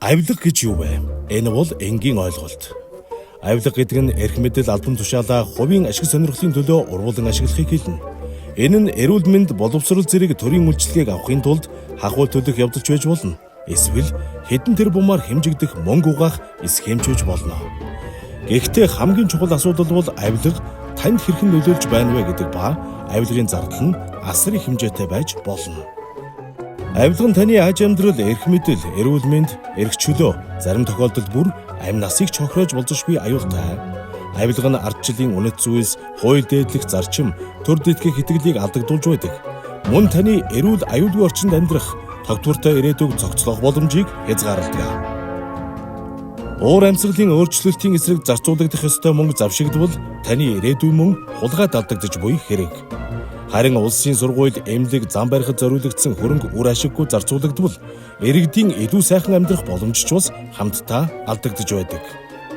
Авилга гэж юу вэ? Энэ бол энгийн ойлголт. Авилга гэдэг нь эрх мэдэл албан тушаалаа хувийн ашиг сонирхлын төлөө урвуулан ашиглахыг хэлнэ. Энэ нь эрүүл мэнд, боловсрол зэрэг төрийн үйлчилгээг авахын тулд хахуул төлөх явдалч байж болно. Эсвэл хэдэн тэрбумаар хэмжигдэх мөнгө угаах схемч байж болно. Гэхдээ хамгийн чухал асуудал бол авилга танд хэрхэн нөлөөлж байна вэ гэдэг ба авилгын зардал нь асар их хэмжээтэй байж болно. Авилга нь таны аж амьдрал, эрх мэдэл, эрүүл мэнд, эрх чөлөө, зарим тохиолдолд бүр амь насыг ч хохироож болзошгүй аюултай. Авилга нь ардчлалын үнэт зүйлс, хууль дээдлэх зарчим, төр дэтгэх итгэлийг алдагдуулж байдаг. Мөн таны эрүүл аюулгүй орчинд амьдрах, тогтвортой ирээдүйг зохицлох боломжийг хязгаарладаг. Уур амьсгалын өөрчлөлтийн эсрэг зарцуулагдах ёстой мөнгө завшигдвал таны ирээдүй мөн хулгайд алдагдаж буй хэрэг. Харин улсын сургууль, эмнэлэг, зам барихад зориулагдсан хөрөнгө үр ашиггүй зарцуулагдвал иргэдийн илүү сайхан амьдрах боломж ч бас хамтдаа алдагдаж байдаг.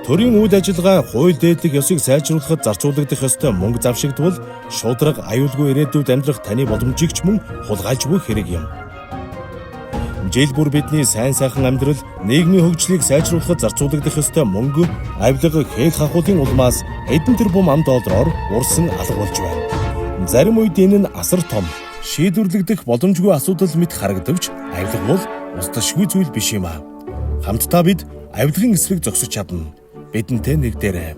Төрийн үйл ажиллагаа, хууль дээдлэх ёсыг сайжруулахад зарцуулагдах ёстой мөнгө завшигдвал шударга аюулгүй ирээдүйд амьдрах таны боломжийг ч мөн хулгайлж буй хэрэг юм. Жил бүр бидний сайн сайхан амьдрал, нийгмийн хөгжлийг сайжруулахад зарцуулагдах ёстой мөнгө, авилга, хэл хахуулын улмаас хэдэн тэрбум ам доллараар урсан алга болж байна. Зарим үед энэ нь асар том, шийдвэрлэгдэх боломжгүй асуудал мэт харагдавч авилга бол устдашгүй зүйл биш юм аа. Хамтдаа бид авилгын эсрэг зогсож чадна. Бидэнтэй нэгдээрэй.